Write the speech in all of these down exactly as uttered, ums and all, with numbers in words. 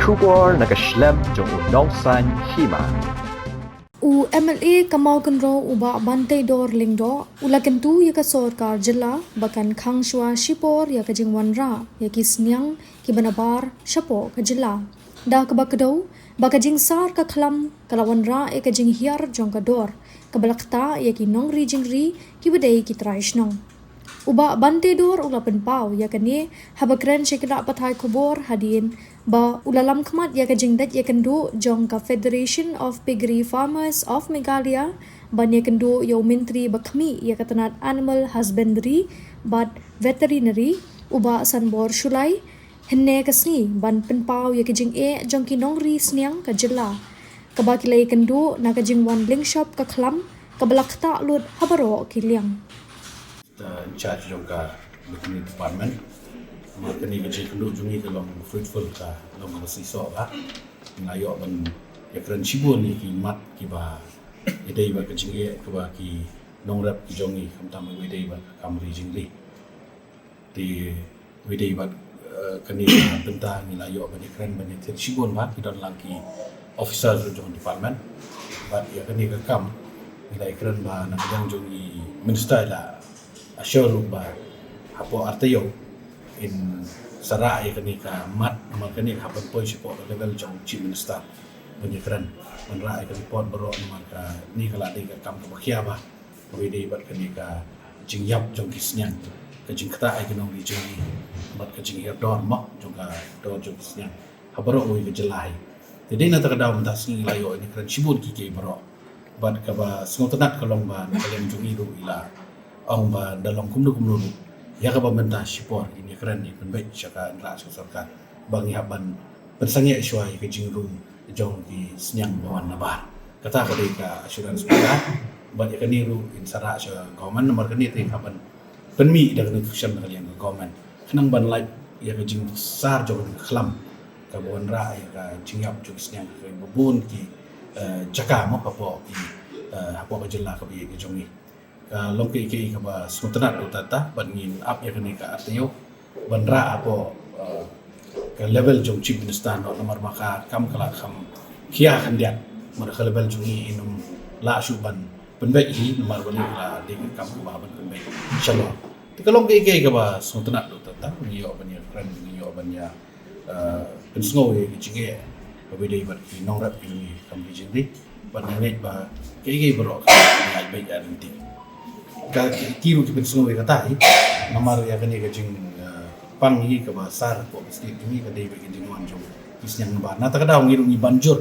Khubor na ka shlem jong u Nongsaiñ Hima. U M L A ka Mawkynrew u Bah Banteidor Lyngdoh u la kyntu ïa ka sorkar jylla ba kan khang shuwa shipor ïa ka jingwanrah ïa ki sniang kiba nabar shapoh ka jylla. Da kaba kdew ba ka jingsar ka khlam ka la wanrah ïa ka jinghiar jong ka dor kaba la ktah ïa ki nongri jingri kiba dei ki trai shnong. U Bah Banteidor u la pynpaw ïa kane haba kren sha ki lad pathai khubor hadien ba u la lam khmat ïa ka jingdait ïakynduh jong ka Federation of Piggery Farmers of Meghalaya ban ïakynduh ïa u Myntri ba khmih ïa ka tnat Animal Husbandry bad Veterinary, u Bah Sanbor Shullai, hynne ka sngi ban pynpaw ïa ka jingeh jong ki nongri sniang ka jylla kaba ki la ïakynduh na ka jingwan lyngshop ka khlam kaba la ktah lut ha baroh ki liang. In charge jong ka veterinary department. Namar kane ka jingkynduh jong ngi ka long fruitful, ka long kaba shisha ba nga ïoh ban ïakren shibun ïa ki mat kiba ïadei bad ka jingeh kaba ki nongrep ki jong ngi, khamtam ïadei bad ka kam ri jingri. Te ïadei bad kane ka bynta ngi la ïoh ban ïakren ban ïathied shibun ba ki don lang ki officer jong department. Bad ïa kane ka kam ngi la ïakren ba na ka liang jong i minister la assure ruh ba hapoh artaïew in sa rah ïa kane ka mat, namar kane ka hap ban poi shapoh ka level jong chief minister ban ïakren ban rah ïa ka report baroh, namar kane ka la dei ka kam kaba khia ba kaba ïadei bad kane ka jingïap jong ki sniang, ka jingktah ïa ki nongri jong ngi bad ka jinghiar dor mo jong ka dor jong ki sniang ha baroh kawei ka jylla hi. Te dei na kata ka daw mynta sngi la ïoh ïakren shibun kiei kiei baroh. Bad kaba sngewtynnat ka long ba na ka liang jong ngi ruh i la ong ba da long kumno kumno ruh ïa kaba mynta shipor in ïakren in pynbeit sha ka, in rah sha ka sorkar ba ngi hap ban pynsangeh shuwa ïa ka jingrung jong ki sniang ba wan nabar. Kata ka dei ka assurance mynta. Bad ïa kane ruh in sa rah sha government, namar kane te hap ban pynmih da ka notification na ka liang ka government khnang ban lait ïa ka jingsar jong ka khlam kaba wanrah ïa ka jingïap jong ki sniang ha kaba bun ki jaka mo hapoh ki, hapoh ka jylla kaba ïeit ka jong ngi. Ka long kaei kaei kaba sngewtynnat ruh tata bad ngin ap ïa kane ka artaïew ban rah hapoh ka level jong chief minister noh, namar ba ka kam ka la kham khia khyndiat. Namar ka level jong ngi in ym lah shuh ban pynbeit hi, namar ba ngi la dei ka kam kaba ban pynbeit shalor. Te ka long kaei kaei kaba sngewtynnat ruh tata, ngi ïoh ban ïakren, ngi ïoh ban ïa pynsngew ïa ki jingeh kaba ïadei bad ki nongrep ki jong ngi kam ki jingri. Bad nga ngeit ba kaei kaei baroh ka ngi ai beit ïa lynti. Ka ki ruh ki pynsngew ïa kata hi. Namar ïa kane ka jingpang hi kaba sar hapoh ka state jong ngi ka dei bad ka jingwan jong ki sniang nabar. Na kata ka daw ngi ruh ngi ban jur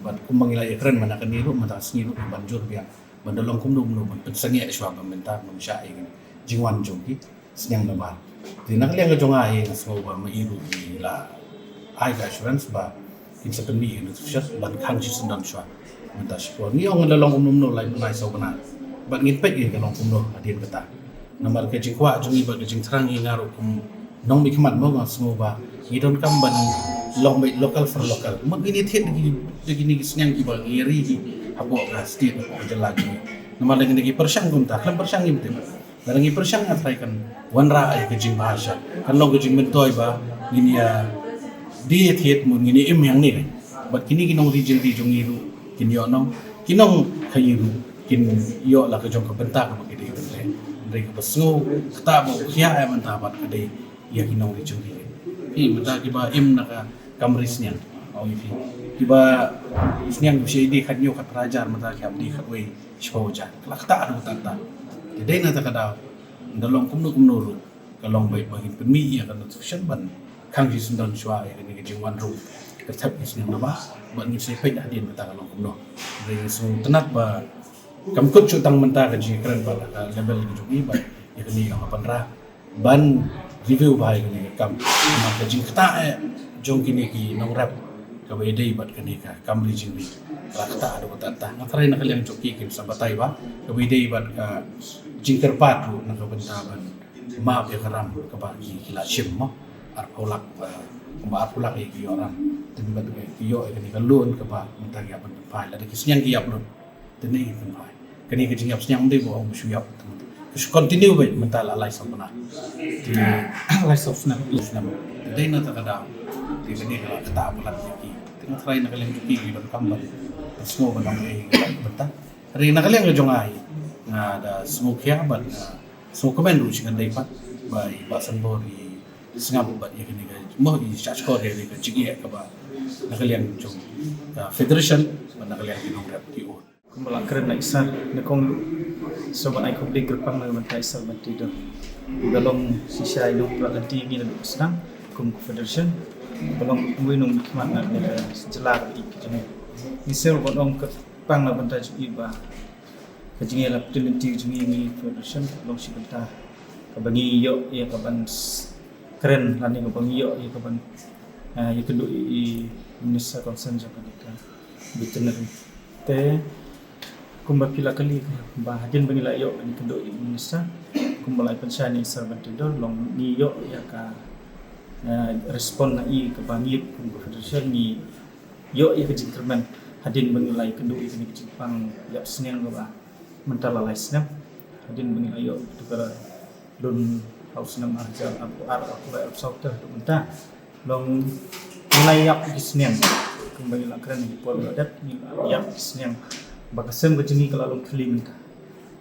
bad kumba ngi la ïakren mynta kane ruh, mynta sngi ruh ngi ban jur biang ban da long kumno kumno ban pynsangeh shuwa ba mynta ban shah ïa ka jingwan jong ki sniang nabar. Te na ka liang ka jong nga hi nga sngew ba ma i ruh i la ai ka assurance ba kin sa pynmih ïa ka notification ban khang shisyndon shuwa mynta shipor. Ngi ong la long kumno kumno lai bnai saw bnai bad ngin peit ïa ka long kumno hadien kata. Namar ka jingkwah jong ngi bad ka jingthrang ngi nga ruh kum nongmihkhmat mo nga sngew ba ngi donkam ban long beit local for local. Mut ngin ïathied da kine ki sniang kiba ngi ri hi hapoh ka state, hapoh ka jylla jong ngi. Namar lada ngi pyrshang kumta, khlem pyrshang ngi bteng. Lada ngi pyrshang nga tharai kan wanrah ïa ka jingbha sha, kan long ka jingmyntoi ba ngin ïa die thied mut ngin ïa im hangne. Bad kine ki nongri jingri jong ngi ruh kin ïoh nong, ki nongkhaii ruh kin ïoh la ka jong ka bynta kaba ki dei ban leh. Hynrei kaba sngew kata ba u khiah ïa mynta bad ka dei ïa ki nongri jingri. Hi mynta kiba im na ka kam ri sniang, ong ïa phi, kiba sniang ki shah die khathynñiew khatphra hajar, mynta ki hap die khatwei shiphew hajar. Ka la ktah haduh katta katta. Te dei na kata ka daw, da long kumno kumno ruh, ka long beit ba ngin pynmih ïa ka notification ban khang shisyndon shuwa ïa kane ka jingwan rung ka thep ki sniang nabar. Bad ngin sa peit hadien kata ka long kumno. Hynrei nga sngewtynnat ba kam kut shuh tang mynta ka jingkren bad ka level ka jong ngi bad ïa kane ka Hapanra ban review bha ïa kane ka kam. Namar ka jingktah eh jong kine ki nongrep kaba ïadei bad kane ka kam ri jingri ka la ktah haduh katta katta. Nga tharai na ka liang jong ki kin sa batai bha kaba ïadei bad ka jingkyrpad ruh na ka bynta ban map ïa ka ram kaba ki, ki la shim mo. Arphew lak, eh, kumba arphew lak ïa ki ïoh ram. Te bad ki ïoh ïa kane ka loan kaba mynta ki hap ban pynphai. Lada ki sniang ki ïap lut, te ne ki pynphai. Kane ka jingïap sniang ym dei ba ong ba shu ïap. Ka shu continue beit mynta la lai saw bnai. Te lai saw snem. Lai saw snem. Te dei na kata ka daw. Te kane ka la kata palat ïa ki. Te nga tharai na ka liang jong ki ki donkam ban sngewbha ban ong ei ka bynta. Hynrei na ka liang ka jong nga hi, nga da sngewkhia bad nga sngewkmen ruh shi kynthei pat ba i Bah Sanbor i sngap bad ïa kane ka mo i shahshkor ïa kane ka jingeh kaba na ka liang jong ka federation bad na ka liang ki nongrep ki ong. Kumba la kren na i Sir, na kong sngewbha ban ai khublei kyrpang na ka bynta i Sir Banteidor. Ka long shisha i nongpynlong lynti ngi naduh sdang kum ka federation. Ka long uwei u nongmihkhmat na ka jylla ka i ka jong ngi. Ngi sngewbha ban ong kyrpang na ka bynta jong i ba ka jingïalap lynti jong ngi ngi federation long shi bynta kaba ngi ïoh ïa ka ban s-, kren lane kaba ngi ïoh ïa ka ban, ah, ïakynduh i minister concern jong kane ka veterinary. Te kumba phi la kylli ba hadien ba ngi la ïoh ban ïakynduh i minister, kumba la pynshai na i Sir Banteidor, long ngi ïoh ïa ka, eh, respond na i kaba ngi kum ka federation ngi ïoh ïa ka jingkyrmen hadien ba ngi la ïakynduh ïa kane ka jingpang ïap sniang kaba mynta la lai snem. Hadien ba ngi la ïoh tu ka la lun ha u snem ar hajar arphew ar, arphew lai, arphew saw te haduh mynta. Long ngi la ïap ki sniang. Kumba ngi la kren ha ki por ba la dep ngi la ïap ki sniang. Ba ka sem ka jong ngi ka la long thylli mynta.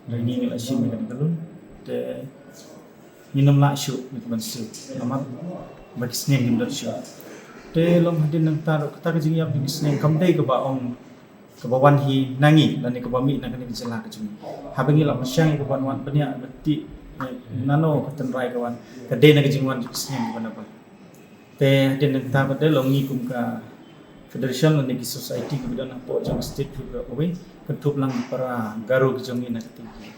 Hynrei ngi la shim ïa kane ka lun. Te ngim lah shuh ngi ban siew. Namar ba ki sniang kim don shuh. Te long hadien nangta ruh kata ka jingïap ki sniang kam dei kaba ong kaba wan hi na ngi lane kaba mih na kane ka jylla ka jong ngi. Haba ngi la pyrshang ïa ka ban wan bniah bati, eh, nano ka tynrai ka wan, ka dei na ka jingwan jong ki sniang kaba na ba. Te hadien nangta pat de long ngi kum ka federation lane ki society kiba don hapoh jong ka state kiba kawei, kynthup lang para Garo ki jong ngi na ka tei.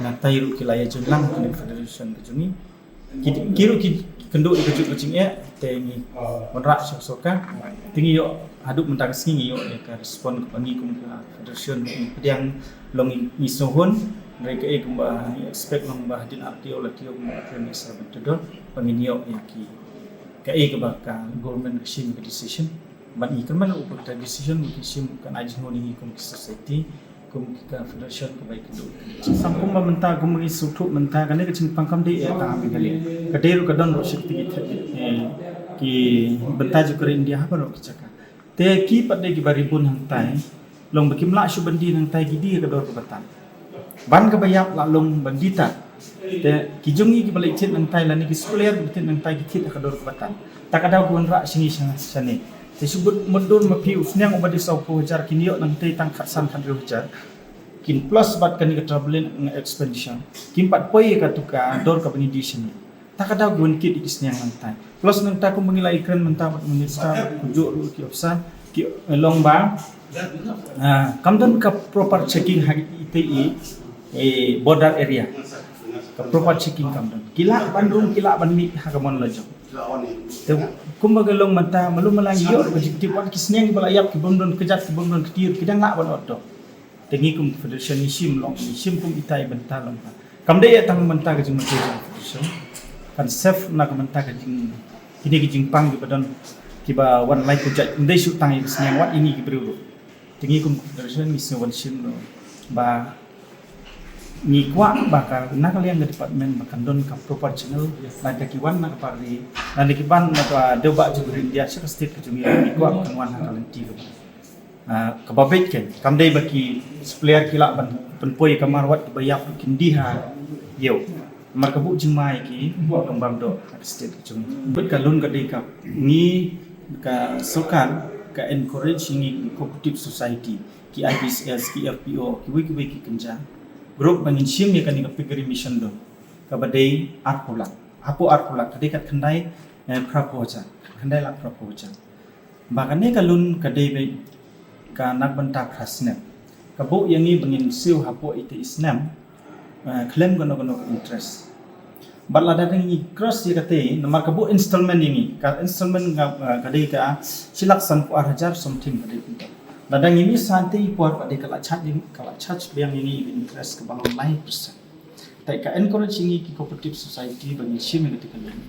Natai ruh ki la ïa join lang ha kane ka federation ka jong ngi. Ki, ki ruh ki kynduh ïa ka juk ka jingeh, te ngi wanrah sha ka sorkar. Te ngi ïoh haduh mynta ka sngi ngi ïoh ïa ka respond kaba ngi kum ka federation ngi pdiang long ngi, ngi sngewhun. Hynrei kaei kumba ngi expect long ba hadien ar taïew lai taïew kumba ka Prime Minister ban tudor ba ngin ïoh ïa ki kaei kaba ka government ka shim ka decision. Ban ngi kyrmen u ba ka decision ba ki shim kan ai jingmut ïa ngi kum ki society, kum ki ka federation kaba ïakynduh. Sangkum ba mynta kum ngi sngewthuh mynta kane ka jingpang kam dei eh tang ha Meghalaya. Ka dei ruh ka don ruh shi kti ki, eh, ki bynta jong ka ri India ha baroh ki jaka. Te ki pat dei kiba ri bun hangtai. Long ba kim lah shuh ban die hangtai ki die ha ka dor kaba tan. Ban kaba ïap la long ban die tad. Te ki jong ngi kiba leit thied nangtai lane ki supplier kiba thied nangtai ki thied ha ka dor kaba tad. Ta ka daw ki wanrah sha ngi sha, shane. Te shu mut, mutdur ma phi u sniang uba dei sawphew hajar kin ïoh nangtai tang khatsan khathynriew hajar. Kin plus bad kane ka travelling expenditure. Kin pat poi ïa katu ka dor kaba ngi die shane. Ta ka daw ki wan kit ïa ki sniang nangtai. Plus nangta kumba ngi la ïakren mynta bad minister bad kumjuh ruh ki officer ki, eh, long ba, ah, kam don ka proper checking ha ita i, eh, border area. Ka proper checking kam don. Ki lah ban rung, ki lah ban mih ha ka mon la jong. Te kumba ka long mynta malu malang ïoh ruh ka jingtip wat ki sniang kiba la ïap ki bym don kjat ki bym don ktiar ki dang lah ban ot doh. Te ngi kum federation ngi shim long, ngi shim kum ita i bynta long ba. Kam dei ïa tang mynta ka jingmyntoi jong federation. Kan save na ka mynta ka jing, kine ki jingpang kiba don kiba wan lai kjat. Ym dei shuh tang ïa ki sniang wat ïa ngi ki briew ruh. Te ngi kum federation ngi sngewbha shim long ba ngi kwah ba ka na ka liang ka department ba kan don ka proper channel lada ki wan na ka bar ri, lada ki wan na ka dewbah jong ka ri India sha ka state ka jong ngi, ngi kwah ba kan wan ha ka lynti kaba Ah, kaba beit kein, kam dei ba ki supplier ki lah ban pynpoi ka mar wat kiba ïap kin die ha ïew. Mar ka buh jingma ïa ki nongbam doh ha ka state ka jong ngi. Bad ka lun ka dei ka ngi ka sorkar ka encourage ngi ki cooperative society, ki I B C S, ki F P O, kiwei kiwei ki kynja group ba ngin shim ïa kane ka piggery mission doh. Kaba dei arphew lak. Hapoh arphew lak ka dei kat khyndai, eh, phraphew hajar. Khyndai lak phraphew hajar. Ba kane ka lun ka dei beit ka na ka bynta phra snem. Ka buh ïa ngi ba ngin siew hapoh ita i snem, eh, khlem kano kano ka interest. Bad lada ngi cross ïa kata, namar ka buh installment ïa ngi, ka installment ka, eh, ka dei ka shi lak sanphew ar hajar something ka dei kumta. Lada ngi mih sha kata i por ba dei ka la charge ïa ngi, ka la charge biang ïa ngi interest kaba long lai percent. Te ka encourage ïa ngi ki cooperative society ba ngin shim ïa kata ka loan.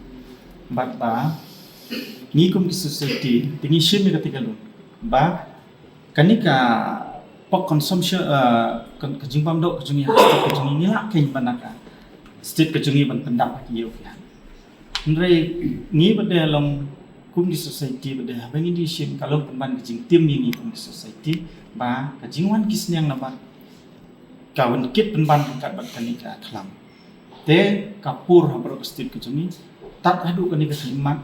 Bad ba ngi kum ki society te ngin shim ïa kata ka loan. Ba kane ka pork consumption, uh, ka, ka jingbam doh ka jong ngi ha state ka jong ngi ngi lah kein ban na ka state ka jong ngi ban pyndap ha ki ïew ki hat. Hynrei ngi ba dei long Kum ki society ba dei haba ngi dei shim ka long pynban ka jingtim ïa ngi kum ki society ba ka jingwan ki sniang na bar ka wan kit pynban ryngkat bad kane ka khlam. Te ka pur ha baroh ka state ka jong ngi tad haduh kane ka khlieh mat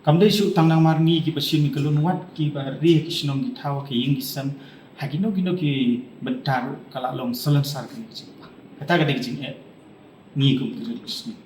kam dei shuh tang namar ngi kiba shim ïa ka lun wat kiba ri ki shnong ki thaw ki ïing ki sem ha kino kino ki bynta ruh ka la long salonsar kane ka jingpang. Kata ka dei ka jingeh ngi kum ki ri ki shnong.